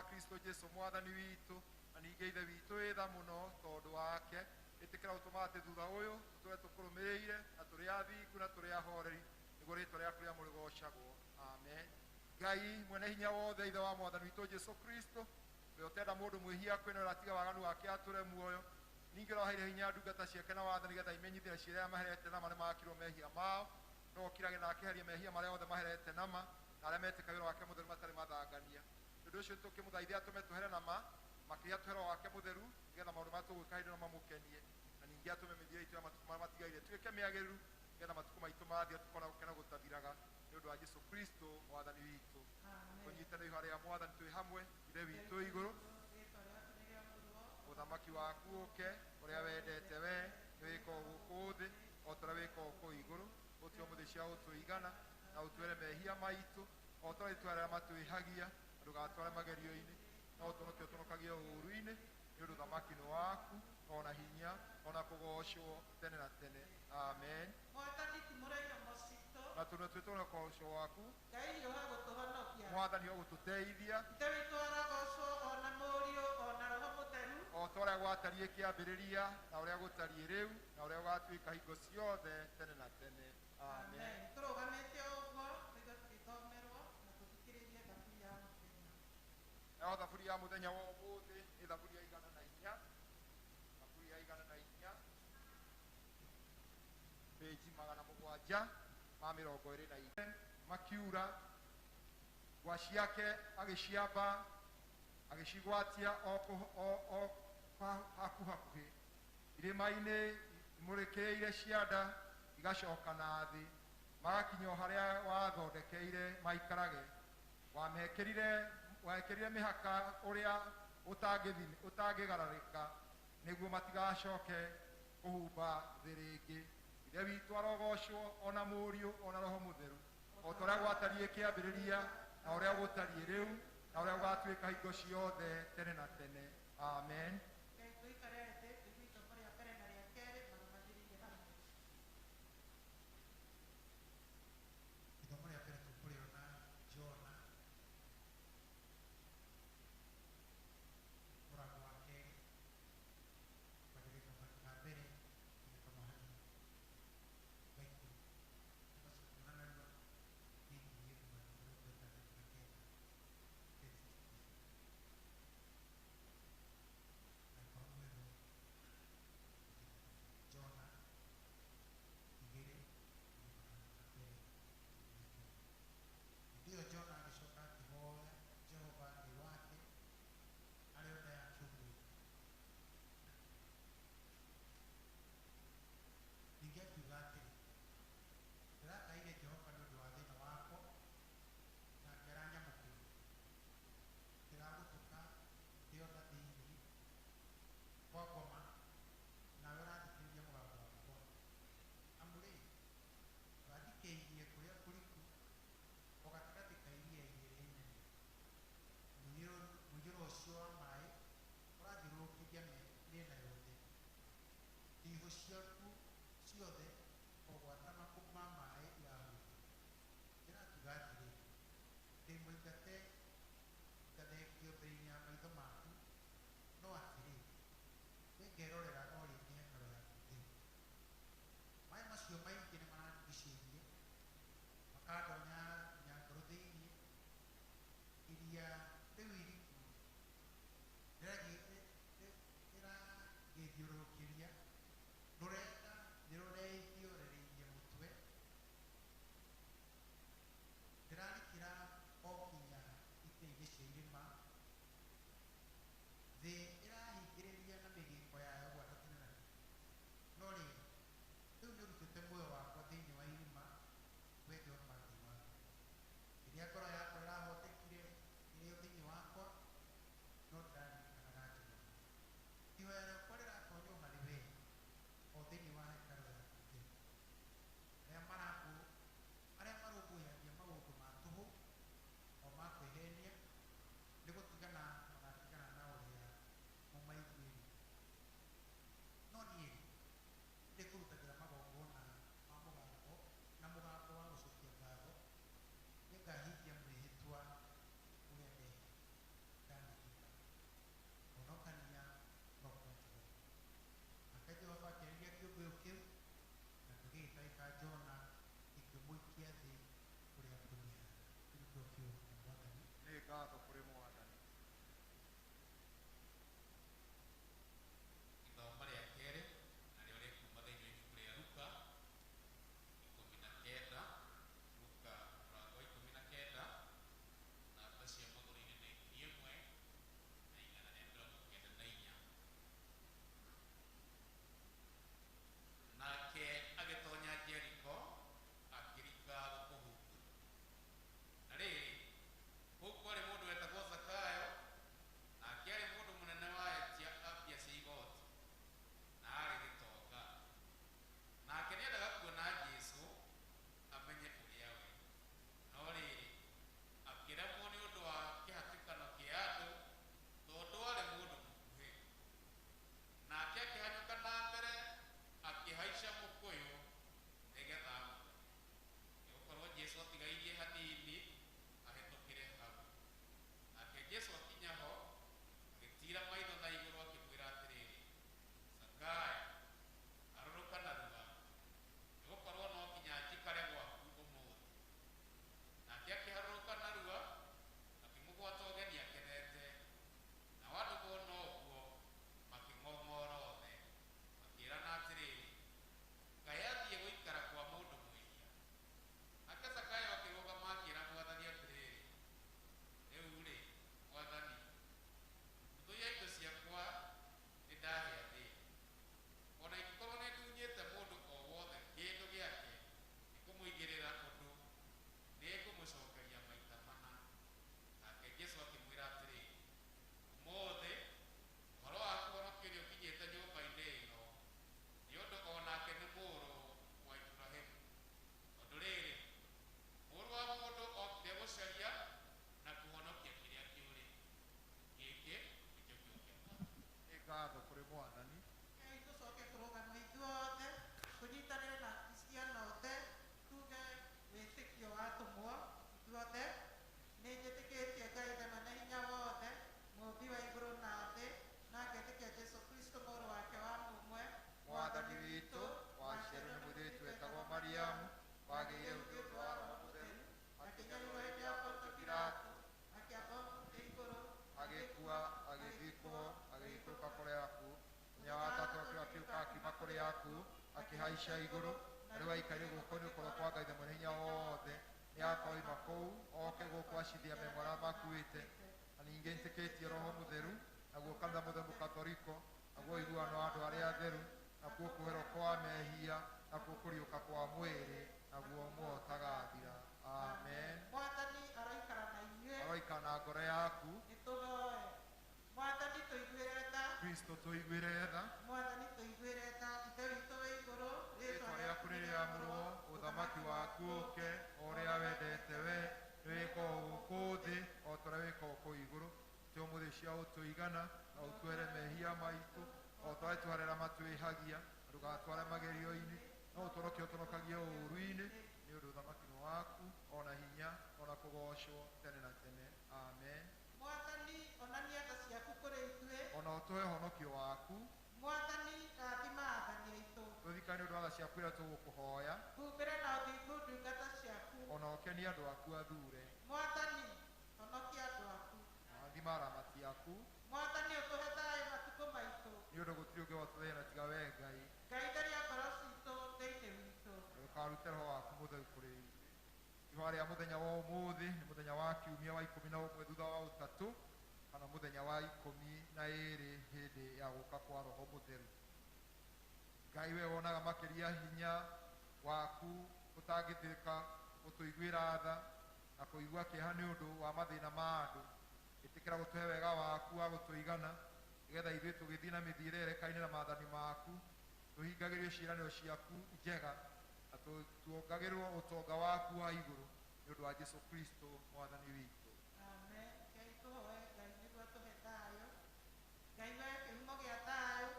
wa Kristo Jesu mwathani witũ, na ningĩ ithe witũ wĩ tha mũno tondũ wake, ĩtĩkĩra gũtũma atĩ thutha ũyũ tũtũre tũkũrũmĩrĩire na tũrĩ athingu na tũrĩ ahoreri, nĩguo rĩtwa rĩaku rĩamũre rĩgoocagwo. Amen. Ngai mwene hinya wothe, ithe wa mwathani witũ Jesu Kristo, we ũtenda mũndũ mwĩhia kwĩnora atiga waganu wake atũre muoyo, ningĩ ũraheire hinya ndungata ciake na wathani nĩgetha imenyithie na ciĩre arĩa maherete nama nĩ makirwo mehia mao, no ũkirage na akĩheria mehia marĩa othe maherete nama na arĩa metĩkagia Roho wake mũtheru matarĩ mathangania. Nĩ ũndũ ũcio tũkĩmũthaithia atũme tũhere nama, makĩria atũhe Roho wake mũtheru nĩgetha maũndũ marĩa tũgwĩka hĩndĩ ĩno mamũkenie, na ningĩ atũme mĩthiĩre itũ ya matukũ marĩa matigaire ĩtuĩke mĩagĩrĩru, nĩgetha matukũ maitũ mathira tũkona gũkena gũtathiraga, nĩ ũndũ wa Jesu Kristo mwathani witũ. Tũnyitane ihoya rĩa mwathani twĩ hamwe. Ithe witũ wĩ igũrũ, ũthamaki waku ũke, ũrĩa wendete we nĩ wĩkwo gũkũ thĩ o ta ũrĩa wĩkwo kũu igũrũ. Ũtue ũmũthĩ cia gũtũigana, na ũtuere mehia maitũ o ta ũrĩa ithuĩ arĩa matwĩhagia, na ndũgatware magerio-inĩ, no ũtũhonokie ũtũhonokagie ũũru-inĩ, nĩ ũndũ ũthamaki nĩ waku, o na hinya, o na kũgoocwo tene na tene. Amen. Mwathani tumũra iromo citũ. Na tũnua twitũ na ũgoco waku. Ngai hiũha gũtũhonokia. Mwathani ũgũtũteithia. Ithe witũ arogocwo, o na Mũriũ, o na Roho Mũtheru. O ta ũrĩa gwatariĩ kĩambĩrĩria, na ũrĩa gũtariĩ rĩu, na ũrĩa gũgatuĩka hingo ciothe tene na tene. Amen. Amen. Tũrũgamĩte o ũguo tũigue tũgĩthomerwo na tũthikĩrĩrie thaburi ya mũthenya. Nayo thaburi ya mũthenya wa ũmũthĩ nĩ thaburi ya 104, thaburi ya 104, pĩnji 724. Makiura ngwa ciake agĩciamba, agĩcigwatia o hakuhakuhĩ, irĩma-inĩ imũrĩkĩrĩire cianda igacoka na thĩ, magakinya o harĩa wathondekeire maikarage. Wamekĩrire mĩhaka ũrĩa ũtangĩgararĩka, nĩguo matigacoke kũhumba thĩ rĩngĩ. Ithe witũ arogocwo, o na Mũriũ, o na Roho Mũtheru, o ta ũrĩa gwatariĩ kĩambĩrĩria, na ũrĩa gũtariĩ rĩu, na ũrĩa gũgatuĩka hingo ciothe tene na tene. Amen. Ngai tũikare thĩ tũigue ithomo rĩa mbere na rĩa kerĩ marũmanĩrĩire hamwe. Ithomo rĩa mbere tũkũrĩona Jona mũrango wa kerĩ, kwambĩrĩria kamũhari ka mbere nginya kamũhari ga ikũmi. Tũgacoka narua nĩnginyie mũhari 69, 1067. Angĩkorwo mwĩrwo Jona 2 kamũhari ka mbere nginya ikũmi. Hĩndĩ ĩyo Jona agĩcoka akĩhoya Jehova Ngai wake arĩ o nda ya kĩũngũyũ. Ningĩ akiuga atĩrĩ, ndĩrakaĩire Jehova nĩ ũndũ wa thĩna wakwa, nake aranyamũkĩire. Ndĩragũtũka ndĩ o nda thĩinĩ kwa ngoma, nawe ũrathikĩrĩria mũgambo wakwa. Amu-rĩ, ũranjikĩirie kũrĩa kũriku, o gatagatĩ ka iria rĩrĩa inene. Mũiyũro ũcio wa maĩ ũrathiũrũrũkĩria mĩena yothe. Ndiihũ ciaku ciothe o gwata makũmbĩ ma maĩ irahurunjũka. Ndĩrakiuga atĩrĩ, ndĩ mũingate ngathengio mbere-inĩ ya maitho maku, no atĩrĩ, nĩngerorera o rĩngĩ hekarũ yaku theru. Maĩ macio maingĩ nĩmarandigicĩirie, makandonya nginya ngoro thĩinĩ. Iria rĩu iriku rĩragĩthiũrũrũkĩria, rũrenda nĩrũreithiorereirie mũtwe. Ndĩrarikĩra o nginya itĩ-inĩ cia irĩma, thĩ ĩrahingĩrĩria na mĩgĩĩko yayo gwata tene na tene. No rĩrĩ, rĩu nĩũrutĩte muoyo wakwa thĩinĩ wa irima, wee Jehova Ngai wakwa. Akiuma kũrĩ aku akĩhaica igũrũ na rĩu aikaire guoko-inĩ ũkorwo kwa Ngai Ithe Mwene Hinya wothe nĩ akoima kũu oke gũkũ acithia memo arĩa makuĩte na ningĩ nĩtĩkĩtie Roho Mũtheru naguo kanitha mũtheru Mũkatoriko naguo ũiguano wa andũ arĩa atheru nakuo kũherwo kwa mehia nakuo kũriũka kwa mwĩrĩ naguo muoyo ũtagathira. Amen. Mwathani aroikara na inyuĩ. Aroikara na ngoro yaku. Nĩtũhoe. Mwathani tũiguĩre tha. Kristo tũiguĩre tha. Mwathani tũiguĩre tha. Ithe witũ wĩ igũrũ, rĩĩtwa rĩaku nĩrĩamũrwo, ũthamaki waku ũke, o ũrĩa wendete we nĩwĩkwo gũkũ thĩ o ta ũrĩa wĩkagwo kũu igũrũ. Tũhe ũmũthĩ cia ũtũigana na ũtuohere mehia maitũ o ta ũrĩa tũharera matwĩhagia, na ndũgatware magerio-inĩ no ũtũhonokie ũtũhonokagie ũũru-inĩ, nĩ ũndũ ũthamaki nĩ waku ona hinya ona kũgocwo tene na tene. Amen. Mwathani onania tha ciaku kũrĩ ithuĩ ona ũtũhe ũhonokio waku. Mwathani rathima athani aitũ. Tũthikane nĩ ũndũ wa tha ciaku iria tũgũkũhoya. Humbĩra na ũthingu ndungata ciaku ona ũkenie andũ aku athure. Mwathani honokia andũ aku. Rathima aramati aku. Mwathani ũtũhe thayũ matukũ maitũ nĩ ũndũ gũtirĩ ũngĩ watũthĩna tiga we Ngai. Ngai theria ngoro citũ thĩinĩ witũ. Ndũkarute roho waku mũtheru kũrĩ ithuĩ. Ihoya rĩa mũthenya wa ũmũthĩ nĩ mũthenya wa kiumia wa 11 thutha wa ũtatũ kana mũthenya wa 12 hĩndĩ ya gũka kwa Roho Mũtheru. Ngai we wonaga makĩria hinya waku ũtangĩthĩka gũtũiguĩra tha na kũigua kĩeha nĩ ũndũ wa mathĩna ma andũ. Ĩtĩkĩra gũtũhe wega waku wa gũtũigana nĩgetha ithuĩ tũgĩthiĩ na mĩthiĩre ĩrekaine na maathani maku tũhingagĩrio ciĩranĩro ciaku njega na tuongagĩrwo ũtonga waku wa igũrũ nĩ ũndũ wa Jesũ Kristo mwathani witũ. Amen. Ngai tũhoe Ngai nĩguo atũhe thayũ. Ngai we kĩhumo gĩa thayũ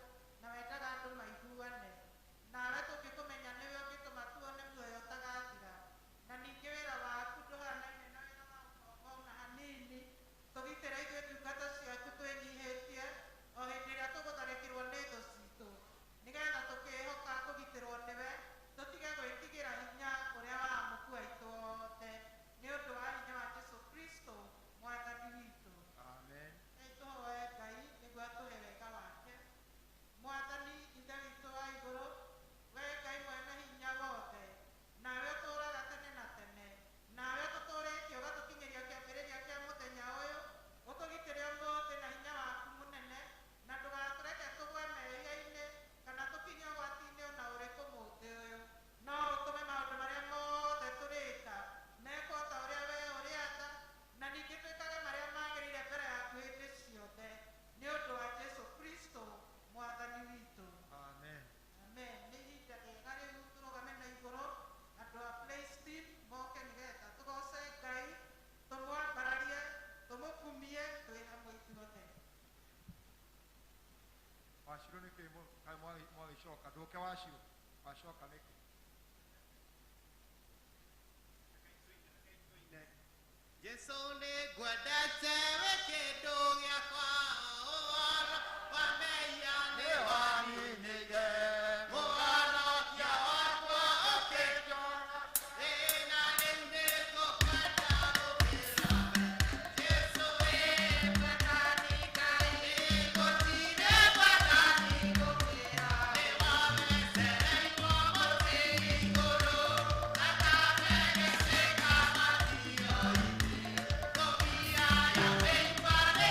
na wendaga andũ maiguane. Nawe tũngĩkũmenya nĩwe ũngĩtũma tuone muoyo ũtagathira. Na ningĩ wĩra waku ndũhanaine na wĩra wa ũkombo ona hanini. Tũgitĩre ithuĩ ndungata ciaku twĩnyihĩtie o hĩndĩ ĩrĩa tũgũtharĩkĩrwo nĩ thũ citũ nĩgetha tũkĩhoka kũgitĩrwo nĩwe tũtige gwĩtigĩra hinya ũrĩa wa amũku aitũ othe nĩ ũndũ wa hinya wa Jesũ Kristo mwathani witũ. Amen. Ngai tũhoe Ngai nĩguo atũhe wega wake. Mwathani Ithe witũ wa igũrũ, we Ngai mwene hinya wothe, nawe ũtũũraga tene na tene, nawe ũtũtũũrĩtie ũgatũkinyĩria kĩambĩrĩria kĩa mũthenya ũyũ, ũtũgitĩre ũmũthĩ na hinya waku mũnene, na ndũgatũreke tũgwe mehia-inĩ kana tũkinye ũgwati-inĩ ona ũrĩkũ mũthĩ ũyũ. No ũtũme maũndũ marĩa mothe tũrĩka mekwo ta ũrĩa we ũrĩatha, na ningĩ twĩkage marĩa magĩrĩire mbere yaku hĩndĩ ciothe nĩ ũndũ wa Jesũ Kristo mwathani witũ. Amen. Amen. Nĩ ihinda rĩega rĩu tũrũgame na igũrũ andũ a praise team moke nĩgetha tũgoce Ngai, tũmwambararie, tũmũkumie twĩ hamwe ithuothe. Wacirũ nĩkĩ kaĩ mwagĩcoka? Ndũke wacirũ, wacoka nĩkĩ? Jesũ nĩngwendete wĩ kĩndũ gĩakwa, ũhoro wa mehia nĩ Nĩwaninire. Mũhonokia wakwa ũkĩnjora, ĩna rĩu nĩngũkwenda gũkĩra we. Jesũ wĩ mwathani Ngai, gũtirĩ mwathani gũkĩra. Nĩwamecereirwo mũtĩ igũrũ, thakame ĩgĩitĩka matio-inĩ. Ngũbia ya mĩigua nĩ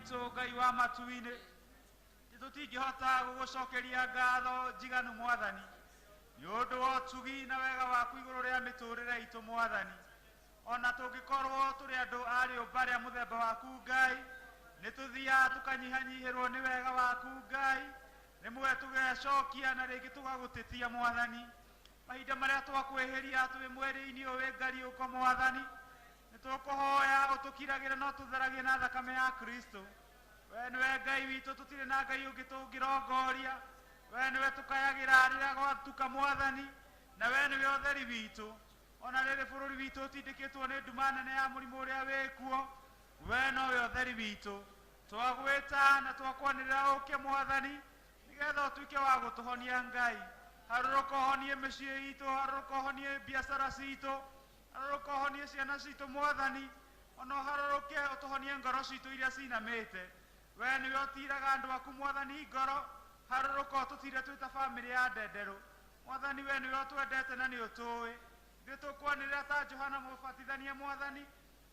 witũ, Ngai wa matu-inĩ, tũtingĩhota gũgũcokeria ngatho njiganu Mwathani nĩ ũndũ wa ũtugi na wega waku igũrũ rĩa mĩtũrĩre itũ Mwathani. Ona tũngĩkorwo tũrĩ andũ a rĩũmba rĩa mũthemba waku Ngai, nĩ tũthiaga tũkanyihanyihĩrwo nĩ wega waku Ngai, rĩmwe tũgecokia na rĩngĩ tũgagũtĩtia Mwathani. Mahinda marĩa twakwĩhĩria twĩ mwĩrĩ-inĩ ũyũ wĩ ngariũko Mwathani, nĩ tũkũhoya ũtũkiragĩre na ũtũtheragie na thakame ya Kristo. We nĩwe Ngai witũ, tũtirĩ na Ngai ũngĩ tũngĩrongoria. We nĩwe tũkayagĩra rĩrĩa gwatuka Mwathani, na we nĩwe ũtheri witũ. Ona rĩrĩ bũrũri witũ ũtindĩkĩtwo nĩ nduma nene ya mũrimũ ũrĩa wĩkuo, we nowe ũtheri witũ. Twagwĩta na twakwanĩrĩra ũke Mwathani, nĩgetha ũtuĩke wa gũtũhonia Ngai. Harũrũka ũhonie mĩciĩ itũ, harũrũka ũhonie biacara citũ, harũrũka ũhonie ciana citũ Mwathani, ona ũharũrũke ũtũhonie ngoro citũ iria cinamĩte. We nĩwe ũtiraga andũ aku Mwathani ngoro, harũrũka ũtũtire twĩ ta bamĩrĩ ya ndenderũ. Mwathani we nĩwe ũtwendete na nĩ ũtũĩ. Ithuĩ tũkwanĩrĩra ta Johana Mũbatithania Mwathani,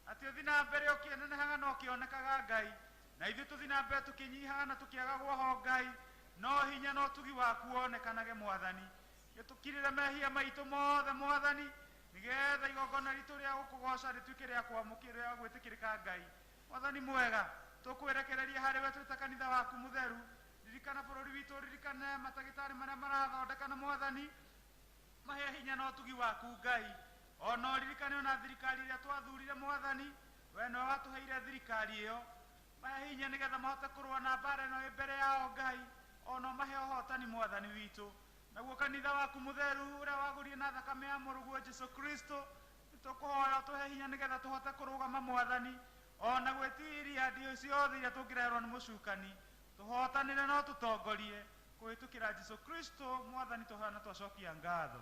atĩ ũthiĩ na mbere ũkĩnenehaga na ũkĩonekaga Ngai, na ithuĩ tũthiĩ na mbere tũkĩnyihaga na tũkĩagagwo ho Ngai, no hinya na ũtugi waku wonekanage Mwathani. Gĩtũkirĩre mehia maitũ mothe Mwathani, nĩgetha igongona ritũ rĩa gũkũgoca rĩtuĩke rĩa kwamũkĩra, rĩa gwĩtĩkĩrĩka Ngai. Mwathani mwega, tũkwĩrekereria harĩ we twĩ ta kanitha waku mũtheru. Ririkana bũrũri witũ, ririkane matagĩtarĩ marĩa marathondekana Mwathani, mahe hinya na ũtugi waku Ngai. Ona ũririkane ona thirikari ĩrĩa twathurire Mwathani, we nĩwe watũheire thirikari ĩyo, mahe hinya nĩgetha mahote kũrũa na mbara ĩno ĩ mbere yao Ngai, ona ũmahe ũhotani Mwathani witũ. Naguo kanitha waku mũtheru ũrĩa wagũrire na thakame ya mũrũguo Jesũ Kristo, nĩtũkũhoya ũtũhe hinya nĩgetha tũhote kũrũgama Mwathani, ona gwĩtiria ndio ciothe iria tũngĩreherwo nĩ mũcukani, tũhotanĩre no tũtongorie kũhĩtũkĩra Jesũ Kristo Mwathani, tũhoya na twacokia ngatho.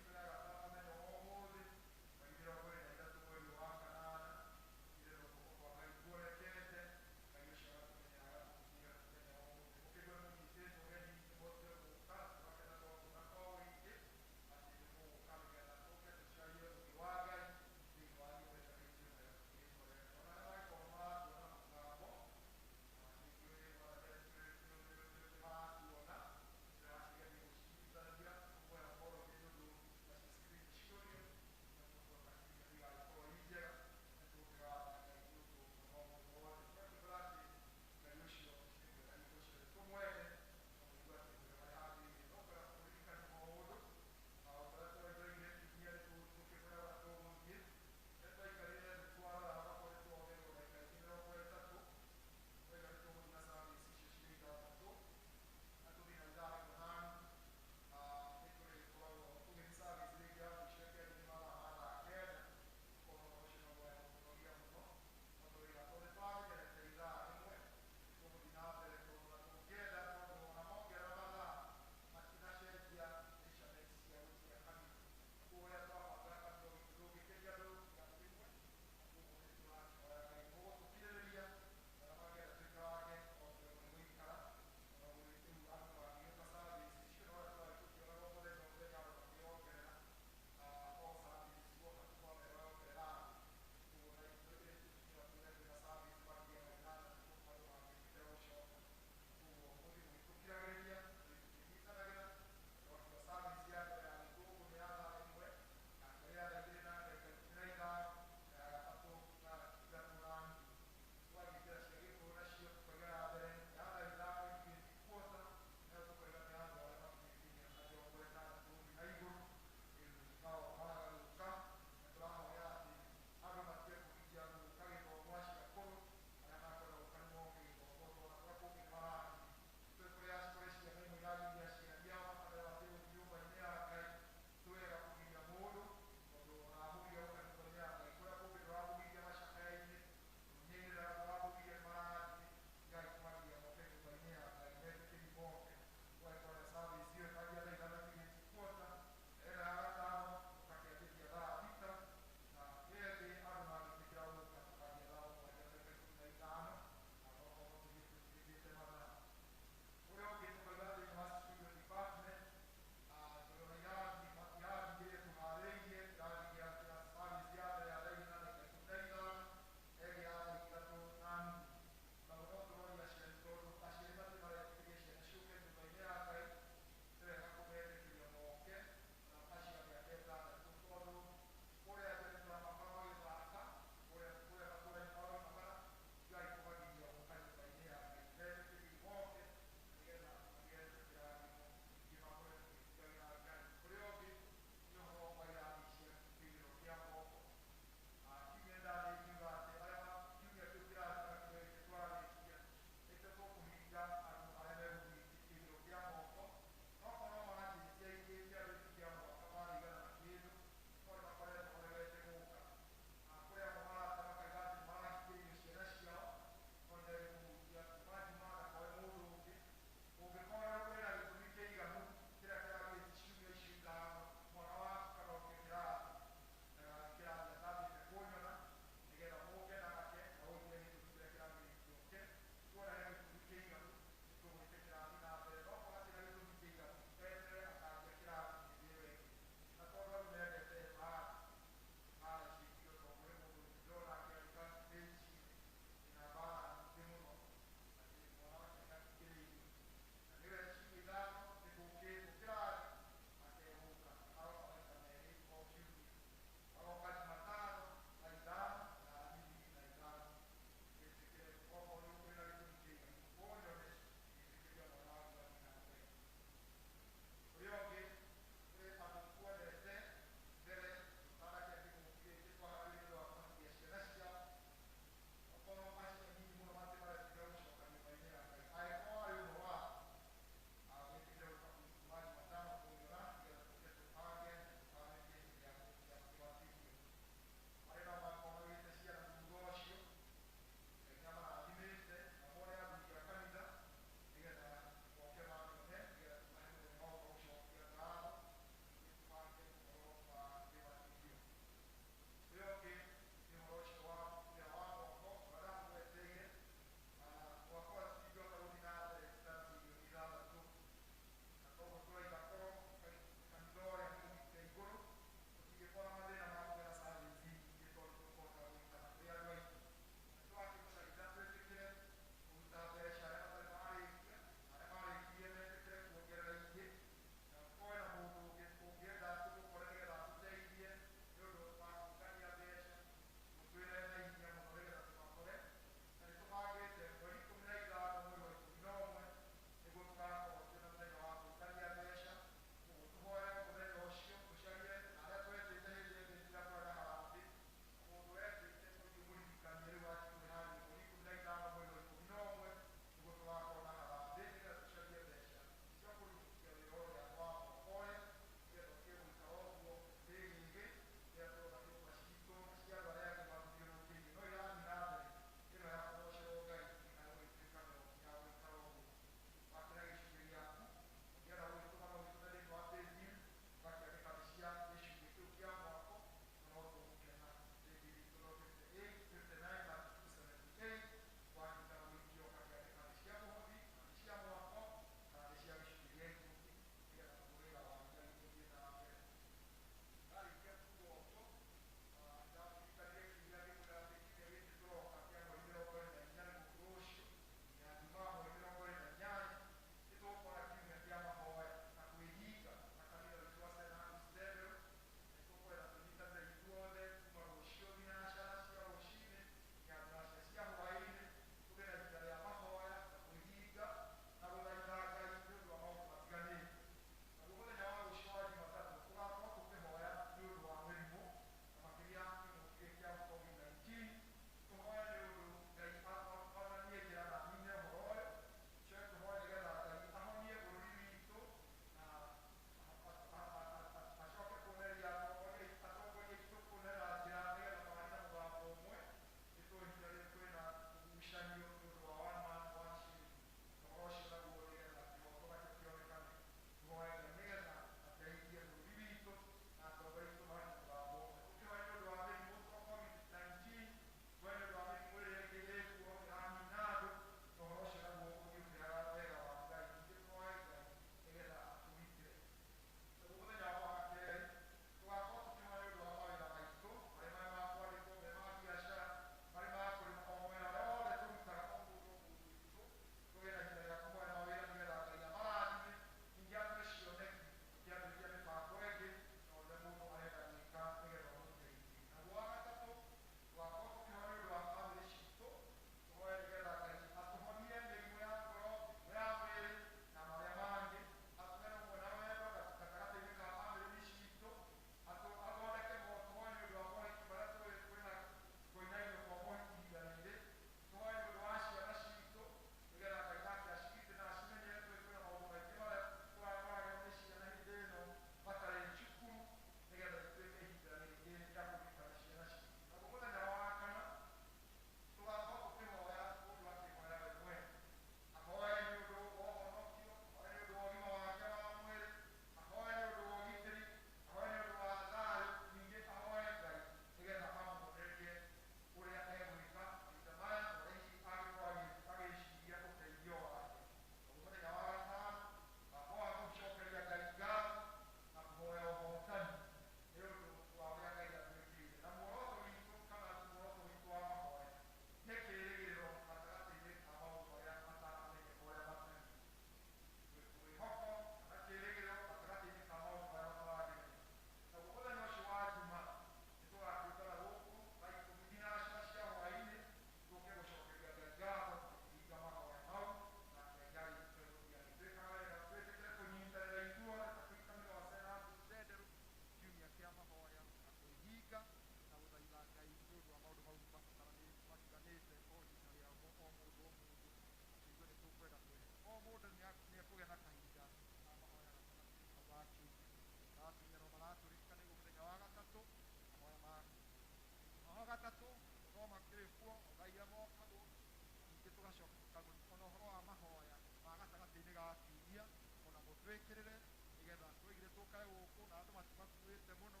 tũgacoka tũkagũra ona ũhoro wa mahoya ma gatagatĩ-inĩ ga kiumia ona mũtwĩkĩrĩre nĩgetha twaigire tũkae gũkũ na andũ matimakuĩte mũno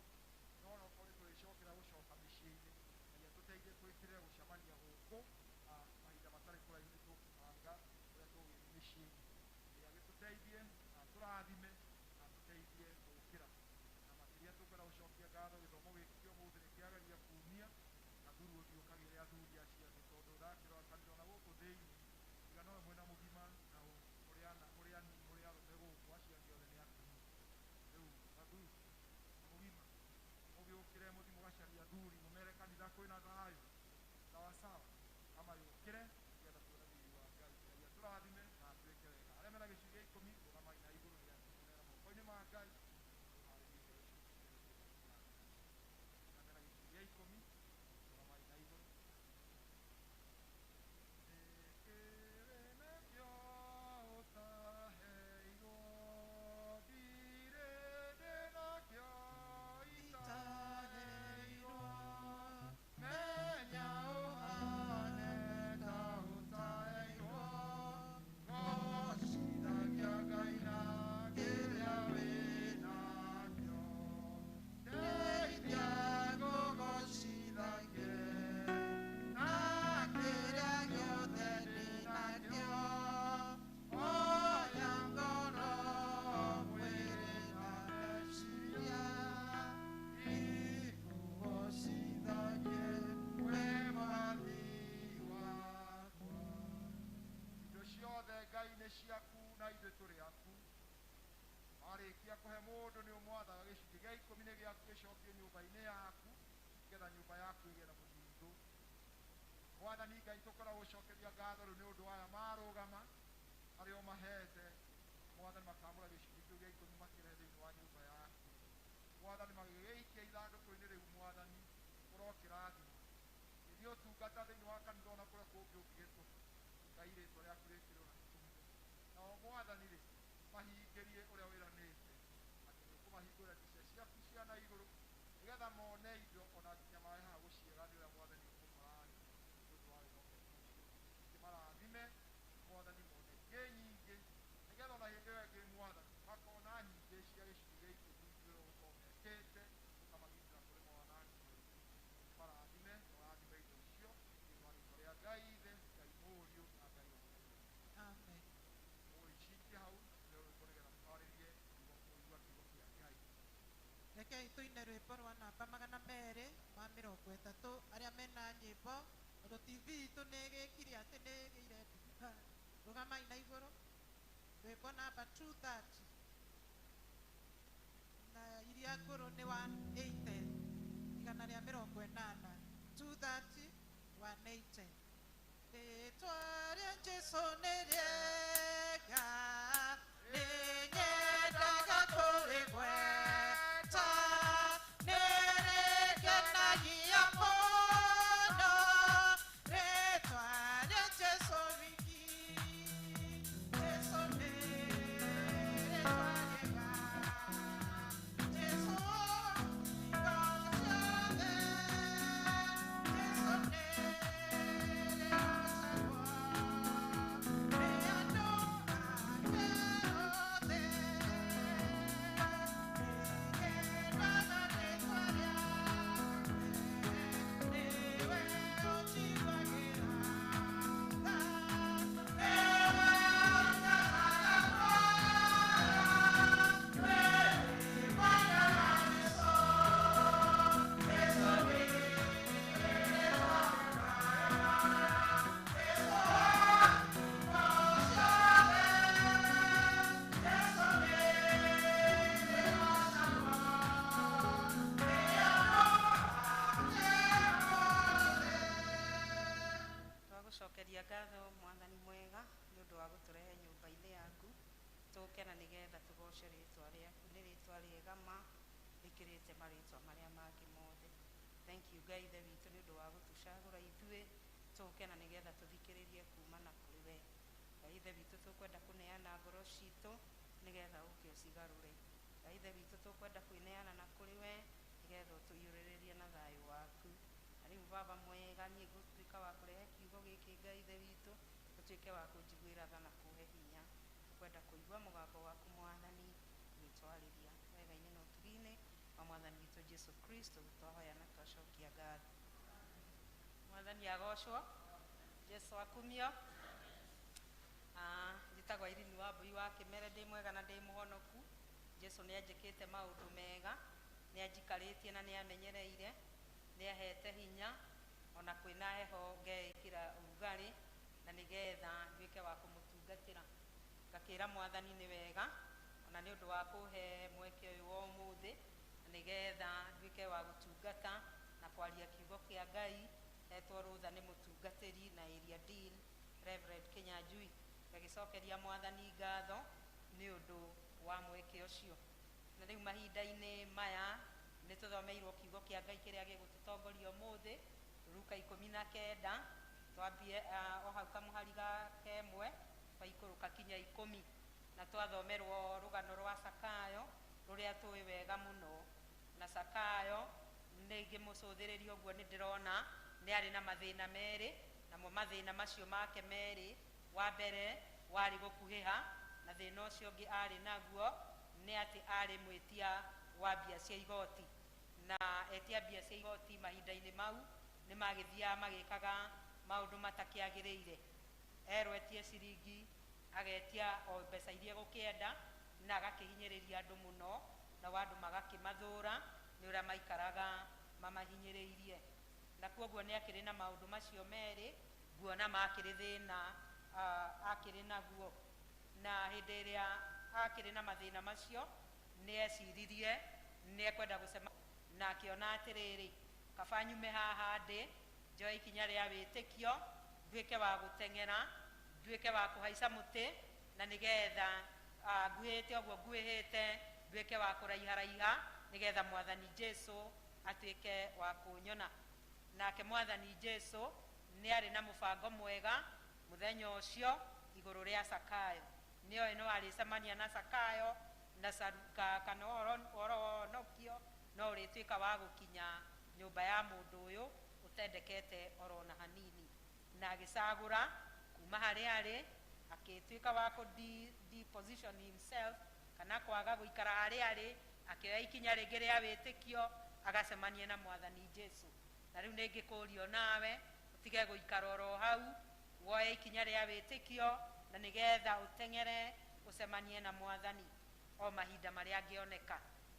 no onokorwo nĩ tũrĩcokera gũcoka mĩciĩ-inĩ ngai atũteithie twĩkĩrĩre gũcemania gũkũ mahinda matarĩ kũraihu nĩ tũkũbanga ũrĩa tũgũgĩthiĩ mĩciĩ-inĩ. Ngai agĩtũteithie na atũrathime na atũteithie gũkĩra na makĩria tũkwenda gũcokia ngatho gĩthomo gĩkĩ kĩa ũmũthĩ nĩ kĩageria kumia athuri ũthiĩ ũkagĩre athuri acio angĩ tondũ ndakĩrora kanitha ona gũkũ thĩinĩ tiga nowe mwĩna mũgima na mũrĩ ana mũrĩ anini mũrĩ arũme gũkũ acio angĩ othe nĩ atumia. Rĩu athuri na mũgima mũgĩũkĩre mũthiĩ mũgacarie athuri mũmere kanitha kwĩna thayũ sawa sawa amayũkĩre nĩgetha tuone riri wa Ngai. Ngai atũrathime na atwĩke wega. Arĩa mena gĩcunjĩ gĩa ikũmi rũgamai na igũrũ nĩgetha tũkũneana moko-inĩ ma Ngai tũharĩrie indo icio. Arĩa mena gĩcunjĩ gĩa ikũmi rũgamai na igũrũ. Nĩkĩrĩ nakĩo ũtaheirwo ndirĩ ndĩnakĩo itaheirwo menya ũhane ta ũtaheirwo gocithagia Ngai na kĩrĩa wĩnakĩo ndeithia ngũgocithagie na kĩrĩa gĩothe ndĩnakĩo oya ngoro mwĩrĩ na meciria ikũgocithagie wĩ mwathi wakwa. Indo ciothe Ngai nĩ ciaku na ithuĩ tũrĩ aku. Warĩkia kũhe mũndũ nĩ ũmwathaga gĩcunjĩ gĩa ikũmi nĩ gĩaku gĩcokio nyũmba-inĩ yaku nĩgetha nyũmba yaku ĩgĩe na mũthithũ. Mwathani Ngai tũkoragwo gũcokeria ngatho rĩu nĩ ũndũ wa aya marũgama arĩa ũmahete Mwathani makamũra gĩcunjĩ kĩu gĩa ikũmi makĩrehe thĩinĩ wa nyũmba yaku. Mwathani magĩgĩikia ithandũkũ-inĩ rĩu Mwathani ũrokĩrathima gĩthiĩ ũtungata thĩinĩ wa kanitha ona kũrĩa kũngĩ ũngĩgĩtũma Ngai rĩtwa rĩaku rĩkĩrwo na rĩtũmĩre. Nao Mwathani rĩ mahingĩrie ũrĩa wĩranĩte atĩ nĩũkũmahingũrĩra ndirica ciaku cia na igũrũ nĩgetha mone indo ona nginya mahe haha gũciega nĩ ũrĩa Mwathani ũkũmarathima nĩ ũndũ wa wĩhokeku ũcio. Kĩmarathime Mwathani mone ingĩ nyingĩ nĩgetha ona hĩndĩ ĩyo ĩngĩ Mwathani makona nyingĩ cia gĩcunjĩ gĩa ikũmi ũrĩa ũgũkorwo mekĩte ũkamagitĩra kũrĩ mowanangi maingĩ. Kĩmarathime ũrathime indo icio thĩinĩ wa rĩtwa rĩa Ngai Ithe, Ngai Mũriũ na Ngai Roho Mũtheru. Amen. Mũgũicikia hau na tũheo rwĩmbo nĩgetha tũharĩrie kũigua kiugo kĩa Ngai. Rekei tũine rwĩmbo rwa namba 230 arĩa mena nyĩmbo tondũ TV itũ nĩ ĩgĩkire atĩ nĩ ĩgĩire nduka. Rũgamai na igũrũ rwĩmbo namba 230 na iria ngũrũ nĩ 180 180 230 180. Rĩtwa rĩa Jesũ nĩ rĩega nĩ nyendaga kũrĩgweta nĩ rĩngenagia mũno rĩtwa rĩa Jesũ wiki. Jesũ nĩ rĩtwa rĩega Jesũ hingo ciothe Jesũ nĩ rĩgocagwo nĩ andũ ake othe. Nĩngendaga rĩtwa rĩake nĩwe ũnjiguagĩra tha nĩwe ũnjaraga Twagũcokeria ngatho Mwathani mwega nĩ ũndũ wa gũtũrehe nyũmba-inĩ yaku tũke na nĩgetha tũgoce rĩtwa rĩaku nĩ rĩtwa rĩega ma rĩkĩrĩte marĩtwa marĩa mangĩ mothe. Thank you Ngai Ithe witũ nĩ ũndũ wa gũtũcagũra ithuĩ tũke na nĩgetha tũthikĩrĩrie kuma na kũrĩ we. Ngai Ithe witũ tũkwenda kũneana ngoro citũ nĩgetha ũke ũcigarũre. Ngai Ithe witũ tũkwenda kwĩneana na kũrĩ we nĩgetha ũtũiyũrĩrĩrie na thayũ waku. Na rĩu Baba mwega niĩ ngũtuĩka wa kũrehe kiugo gĩkĩ Ngai Ithe witũ Ũtuĩke wa kũnjiguĩra tha na kũhe hinya. Kwenda kũigua mũgambo waku Mwathani ũgĩtwarĩria wega-inĩ na ũtugi-inĩ wa Mwathani witũ Jesu Kristo, twahoya na twacokia ngatho. Mwathani agocwo, Jesu akumio. Njĩtagwo Irene Wambui wa Kĩmere, ndĩ mwega na ndĩ mũhonoku. Jesu nĩ anjĩkĩte maũndũ mega, nĩ anjikarĩtie na nĩ amenyereire, nĩ ahete hinya ona kwĩna heho ngeĩkĩra ũrugarĩ na nĩgetha nduĩke wa kũmũtungatĩra. Ngakĩra Mwathani nĩ wega ona nĩ ũndũ wa kũhe mweke ũyũ wa ũmũthĩ na nĩgetha nduĩke wa gũtungata na kwaria kiugo kĩa Ngai. Hetwo rũtha nĩ mũtungatĩri na area dean Reverend Kinyanjui. Ngagĩcokeria Mwathani ngatho nĩ ũndũ wa mweke ũcio. Na rĩu mahinda-inĩ maya nĩ tũthomeirwo kiugo kĩa Ngai kĩrĩa gĩgũtũtongoria ũmũthĩ, Luka 19, twambie o hau kamũhari ga kemwe twaikũrũka kinya 10, na twathomerwo rũgano rwa Sakayo rũrĩa tũĩ wega mũno. Na Sakayo nĩ ngĩmũcũthĩrĩria ũguo nĩ ndĩrona nĩ arĩ na mathĩna merĩ, namo mathĩna macio make merĩ, wa mbere warĩ gũkuhĩha, na thĩna ũcio ũngĩ arĩ naguo nĩ atĩ arĩ mwĩtia wa mbia cia igoti. Na etia mbia cia igoti mahinda-inĩ mau nĩ magĩthiaga magĩkaga maũndũ matakĩagĩrĩire. Erwo etie ciringi, agetia o mbeca iria egũkĩenda, na agakĩhinyĩrĩria andũ mũno, nao andũ magakĩmathũra nĩ ũrĩa maikaraga mamahinyĩrĩirie. Na kwoguo nĩ akĩrĩ na maũndũ macio merĩ, nguona makĩrĩ thĩna akĩrĩ naguo. Na hĩndĩ ĩrĩa akĩrĩ na mathĩna macio, nĩ eciririe nĩ ekwenda gũcema, na akĩona atĩrĩrĩ, kaba nyume haha ndĩ, njoe ikinya rĩa wĩtĩkio, nduĩke wa gũteng'era, nduĩke wa kũhaica mũtĩ, na nĩgetha nguhĩte ũguo nguhĩhĩte, nduĩke wa kũraiharaiha, nĩgetha Mwathani Jesu atuĩke wa kũnyona. Nake Mwathani Jesu nĩ arĩ na mũbango mwega mũthenya ũcio igũrũ rĩa Sakayo. Nĩoĩ no arĩcemania na Sakayo na kana ũhoro wa ũhonokio no ũrĩtuĩka wa gũkinya nyũmba ya mũndũ ũyũ ũtendekete oro na hanini. Na agĩcagũra kuma harĩa arĩ, akĩtuĩka wa kũ deposition himself, kana kwaga gũikara harĩa arĩ, akĩoya ikinya rĩngĩ rĩa wĩtĩkio, agacemania na Mwathani Jesu. Na rĩu nĩ ngĩkũrio nawe ũtige gũikara oro hau, woe ikinya rĩa wĩtĩkio na nĩgetha ũteng'ere ũcemanie na Mwathani o mahinda marĩa angĩoneka.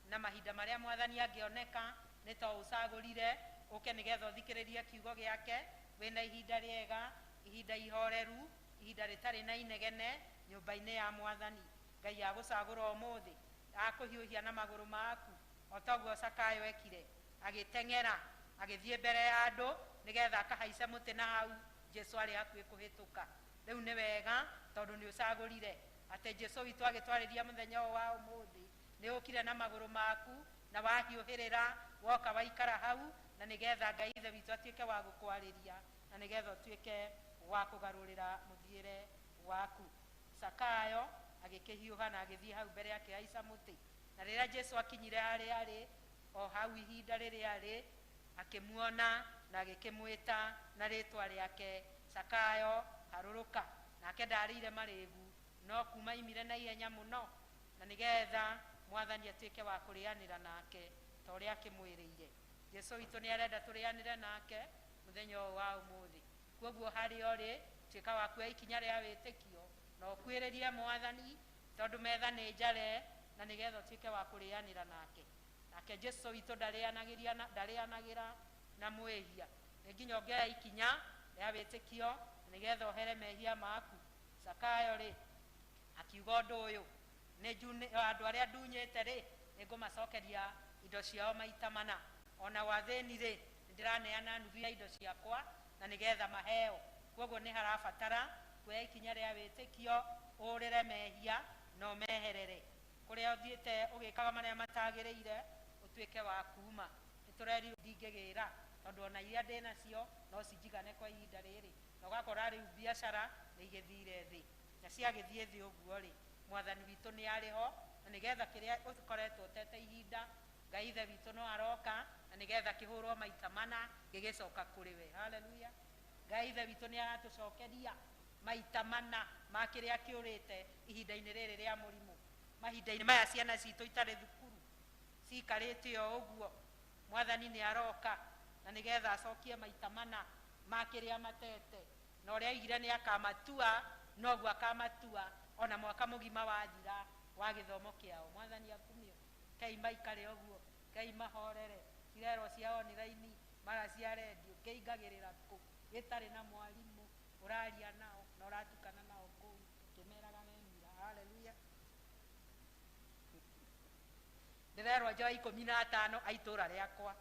Na mahinda marĩa Mwathani angĩoneka nĩ to ũcagũrire ũke nĩgetha ũthikĩrĩrie kiugo gĩake wĩna ihinda rĩega, ihinda ihoreru, ihinda rĩtarĩ na inegene nyũmba-inĩ ya Mwathani. Ngai agũcagũra ũmũthĩ, akũhiũhia na magũrũ maku o ta ũguo Sakayo ekire, agĩteng'era agĩthiĩ mbere ya andũ nĩgetha akahaice mũtĩ na hau Jesu arĩ hakuhĩ kũhĩtũka. Rĩu nĩ wega tondũ nĩ ũcagũrire atĩ Jesu witũ agĩtwarĩria mũthenya ũyũ wa ũmũthĩ, nĩ ũkire na magũrũ maku na wahiũhĩrĩra woka waikara hau, na nĩgetha Ngai Ithe witũ atuĩke wa gũkwarĩria na nĩgetha ũtuĩke wa kũgarũrĩra mũthiĩre waku. Sakayo agĩkĩhiũha na agĩthiĩ hau mbere akĩhaica mũtĩ. Na rĩrĩa Jesu akinyire harĩa arĩ, o hau ihinda rĩrĩa arĩ, akĩmuona na agĩkĩmwĩta na rĩtwa rĩake, Sakayo, harũrũka. Nake ndarĩire marĩĩgu, no kuma imire na ihenya mũno, na nĩgetha Mwathani atuĩke wa kũrĩanĩra nake ta ũrĩa akĩmwĩrĩire. Jesu witũ nĩ arenda tũrĩanĩre nake mũthenya ũyũ wa ũmũthĩ. Kwoguo harĩa ũrĩ, tuĩka wa kuoya ikinya rĩa wĩtĩkio na ũkuhĩrĩrie Mwathani, tondũ metha nĩ njare, na nĩgetha ũtuĩke wa kũrĩanĩra nake. Nake Jesu witũ ndarĩanagĩra na mwĩhia. Nĩ nginya ũngĩoya ikinya rĩa wĩtĩkio na nĩgetha ũhere mehia maku. Sakayo rĩ, akiuga ũndũ ũyũ, andũ arĩa ndunyĩte rĩ, nĩ ngũmacokeria indo ciao maita mana. Ona wathĩni rĩ, nĩ ndĩraneana nuthu ya indo ciakwa na nĩgetha maheo. Kwoguo nĩ harabatara kuoya ikinya rĩa wĩtĩkio, ũrĩre mehia na ũmeherere. Kũrĩa ũthiĩte ũgĩkaga marĩa matagĩrĩire, ũtuĩke wa kuma. Nĩ tũrerirwo ndingĩgĩra, tondũ ona iria ndĩ nacio no cinjigane kwa ihinda rĩrĩ. Na ũgakora rĩu biacara nĩ igĩthire thĩ. Na ciagĩthiĩ thĩ ũguo rĩ, Mwathani witũ nĩ arĩ ho, na nĩgetha kĩrĩa ũkoretwo ũtete ihinda, Ngai Ithe witũ no aroka, na nĩgetha kĩhũrwo maita mana gĩgĩcoka kũrĩ we. Haleluya. Ngai Ithe witũ nĩ aratũcokeria Maita mana ma kĩrĩa kĩũrĩte ihinda-inĩ rĩrĩ rĩa mũrimũ. Mahinda-inĩ maya ciana citũ itarĩ thukuru ciikarĩte o ũguo, mwathani nĩ aroka na nĩgetha acokie maita mana ma kĩrĩa matete, na ũrĩa aigire nĩ akamatua noguo akamatua ona mwaka mũgima wathira wa gĩthomo kĩao. Mwathani akumio. Kei maikare ũguo, kei mahorere, cirerwo cia online mara cia redio, kĩingagĩrĩra kũ gĩtarĩ na mwarimũ ũraria nao na ũratukana nao kũu kĩmeraga memira. Haleluya. Ndĩrerwo njoe 15 a itũra rĩakwa,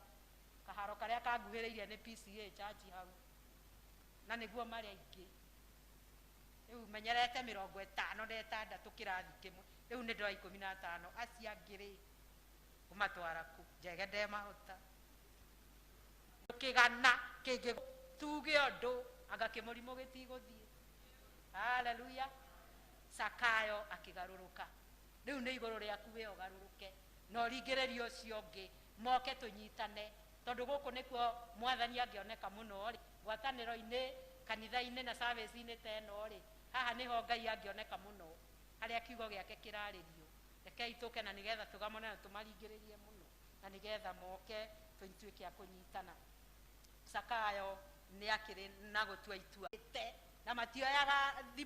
kaharo karĩa kanguhĩrĩirie nĩ PCA church hau, na nĩguo marĩ aingĩ. Rĩu menyerete 56 kĩrathi kĩmwe, rĩu nĩ ndoa 15, acio angĩ rĩ ũmatwara kũ? Njege ndemahota. Kĩgana kĩngĩ tuge ũndũ anga kĩmũrimũ gĩtigũthiĩ. Haleluya. Sakayo akĩgarũrũka. Rĩu nĩ igũrũ rĩaku we ũgarũrũke na ũringĩrĩrie ũcio ũngĩ moke tũnyitane, tondũ gũkũ nĩkuo mwathani angĩoneka mũno rĩ, ngwatanĩro-inĩ, kanitha-inĩ na service-inĩ ta ĩno rĩ, haha nĩho Ngai angĩoneka mũno, harĩa kiugo gĩake kĩrarĩrio. Rekei tũke na nĩgetha tũgamone na tũmaringĩrĩrie mũno na nĩgetha moke tũtuĩke a kũnyitana. Sakayo nĩ akĩrĩ na gũtua itua na matioyaga thimũ.